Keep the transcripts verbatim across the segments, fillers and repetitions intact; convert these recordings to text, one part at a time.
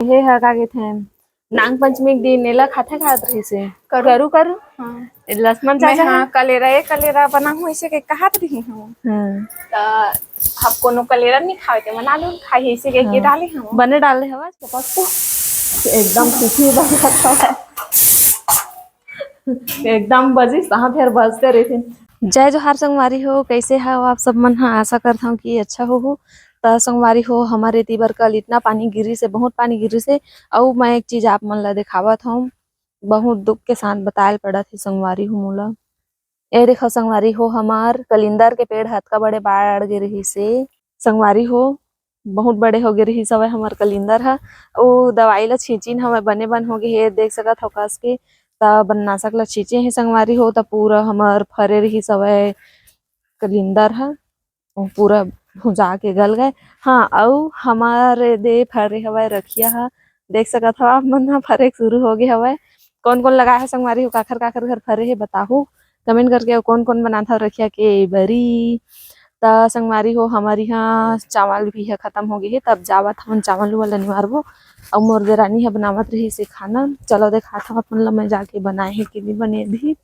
हे ह का कहिथे, नांग पंचमी के दिन एला खाथे खात रहिस हे। करू। करू, करू। हाँ। ए लक्ष्मण मैं चाचा हाँ, ह। कलेरा, ए कलेरा बनाहूँ, ऐसे के कहत रही हूँ। हाँ। त अब कोनो कलेरा नहीं खावे, ते मन आलू खाही, ऐसे के, हाँ। डाले हूँ। बने डाले हवा, चपक को। एकदम सूखी बन जाता है। एकदम बजिस, तहाँ फेर बजते रहिथे। जय जोहार संगवारी हो, कैसे हव आप सब मन ह? आशा करत हव कि अच्छा होहू। त संगवारी हो, हमर एती बर कल इतना पानी गिरिस हे, बहुत पानी गिरिस हे। अउ मैं एक चीज आप मन ला देखावत हव, बहुत दुख के साथ बताए ल पड़त हे संगवारी हो मोला। ए देखव संगवारी हो, हमर कलिंदर के पेड़ ह अतका बड़े बाढ़ गे रिहिस हे संगवारी हो, बहुत बड़े हो गे रिहिस हवय हमर कलिंदर ह। ओ दवाई ल छींचिन हवय, बने बन हो गे हे, देख सकत हव कस के। त बननाशक ल छींचे हे संगवारी हो, त पूरा हमर फरे रिहिस हवय कलिंदर ह, ओ पूरा भुंजा के गल गए। हाँ, अउ हमर दे फरे हवय रखिया ह, देख सकत हव आप मन ह, फरे के शुरू हो गे हवय। कौन कौन लगाए हे संगवारी हो, काखर काखर घर फरे हे बताहू कमेंट करके। अउ कौन कौन बनात हव रखिया के बरी? त संगवारी हो, हमर इहाँ चावल भी ह खत्म हो गे हे, तब जावत हमन चावल उवल ल निवारबो। अउ मोर देरानी ह बनावत रहिस हे खाना, चलो देखात हव अपन ल मैं जाके बनाए हे कि नहीं बने भी।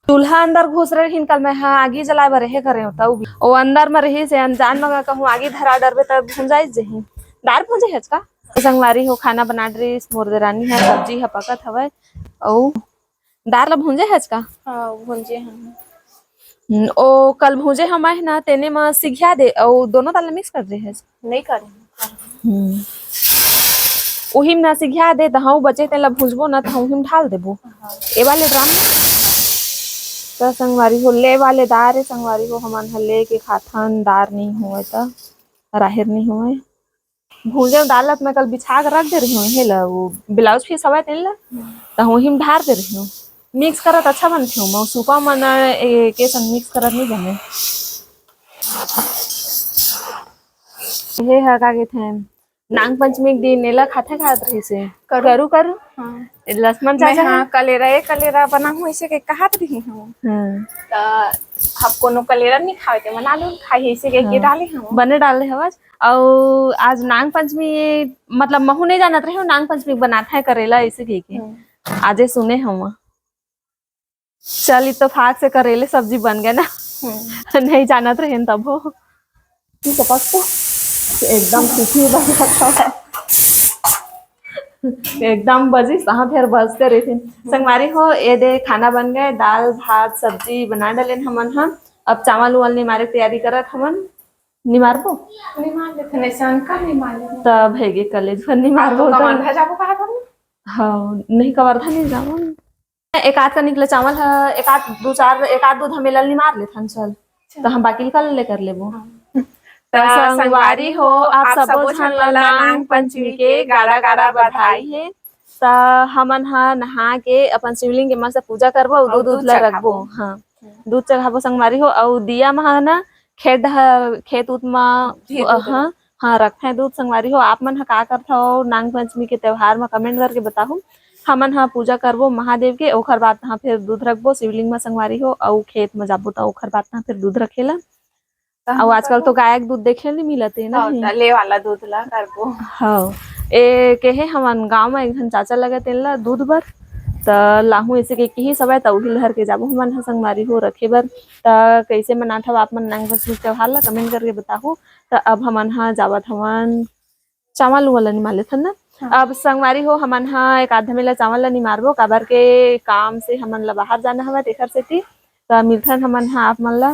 चूल्हा अंदर घुस रहिन, कल मैं ह आगी जलाए बर हे करे हों, तउ भी ओ अंदर म रहिस हे, अनजान म कहूँ आगी धरा डरबे त भुंजाइस जही। दार भुंजे हच का? संगवारी हो, खाना बना डरिस मोर देरानी ह, सब्जी ह पकत हवय। अउ दार ल भुंजे हच का? हाँ, भुंजे हन। हम्म, ओ कल भुंजे हमाय ना, तेने म सिघिया दे, अउ दोनों दार ल मिक्स कर दे हच। नहीं करे। हम्म। उही म ना सिघिया दे, तहाँ बचे तेन ल भुंजबो ना, तहाँ उही म ढाल देबो। हाँ। ए वाले ड्राम में। त संगवारी हो, ले वाले दार हे संगवारी हो, हमन ह लेके खाथन, दार नहीं होवय त, राहेर नहीं होवय। भूंजे दालत मैं कल बिछा के रख दे रही हूँ, हे ला, वो ब्लाउज पीस हवय तेन ला, हम्म। त वही में ढार दे रही हूँ। मिक्स करत अच्छा बनथे, मैं सूपा मन ए, के संग मिक्स करत नहीं बने। हे ह का कहिथे, नांग पंचमी के दिन एला खाथे खात रहिस हे। करू। करू, करू। हाँ। ए लक्ष्मण मैं चाचा हाँ, ह। कलेरा, ए कलेरा बनाहूँ, ऐसे के कहत रही हूँ। हाँ। त अब कोनो कलेरा नहीं खावे, ते मन आलू खाही, ऐसे के, के हाँ। डाले हूँ। बने डाले हवस। अउ आज नांग पंचमी, मतलब महू नहीं जानत रहे हूँ, नांग पंचमी बनात है करेला, ऐसे कह के। हम्म। आजे सुने हूँ। चल, इत्तेफाक से करेले सब्जी बन गए ना। हम्म। नहीं जानत रहेन तभो। ठीक है, पक तो एकदम सूखी बन जाता है। एकदम बजिस, हाँ, फेर बजते रहिथे। संगवारी हो, ए दे खाना बन गए, दाल, भात, सब्जी बना डालेन हमन ह। अब चावल उवल निमारे के तैयारी करत हमन। निमारबो? निमार लेथन, ऐसा का निमार लेथन? तब है गे कलेज भर निमारबो तो त। कमांधा जाबो कहा था ना? हाँ, नहीं, कवर्धा नहीं जाबो। एक आध कनिक ले चावल ह, एक आध दू चार, एक आध दू धमेला निमार लेथन, चल। अच्छा। त हम बाकी ल कल ले कर लेबो। हाँ। त त संगवारी हो, आप सबो झन ल नांग पंचमी के गाड़ा गाड़ा बधाई हे। त हमन ह नहा के अपन शिवलिंग के मस्त पूजा करबो, अउ अउ दूध दूध उध ल चढ़ाबो। रखबो। हाँ, हम्म। दूध चढ़ाबो संगवारी हो, अउ दिया म ह ना खेत ह, खेत उत म, भी दूध हाँ, रख- हाँ, रखथे दूध। संगवारी हो, आप मन ह का करथव नांग पंचमी के त्योहार म, कमेंट करके बताहू। हमन ह पूजा करबो महादेव के, ओखर बाद तहाँ फिर दूध रखबो शिवलिंग म संगवारी हो, अउ खेत म जाबो त ओखर बाद तहाँ फिर दूध रखेला। त अउ हम आजकल तो करबो। गाय के दूध देखे नहीं मिलत हे ना, हाँ, नहीं। त ले वाला दूध ला करबो। हाँ, ए केहे हमन गांव म एक झन चाचा लगे तेन ला दूध बर, त लाहू ऐसे के किही सवय, त उही ल धर के जाबो हमन ह संगवारी हो रखे बर। त कैसे मनात हव आप मन नांग पंचमी त्योहार ला, कमेंट करके बताहू। त अब हमन ह जावत हवन चावल उवल ल निमार लेथन ना। हाँ। अब संगवारी हो, हमन ह एक आध धमेला चावल ल निमारबो, काबर के काम से हमन ल बाहर जाना हवय, तेखर सेती। त मिलथन हमन ह आप मन ल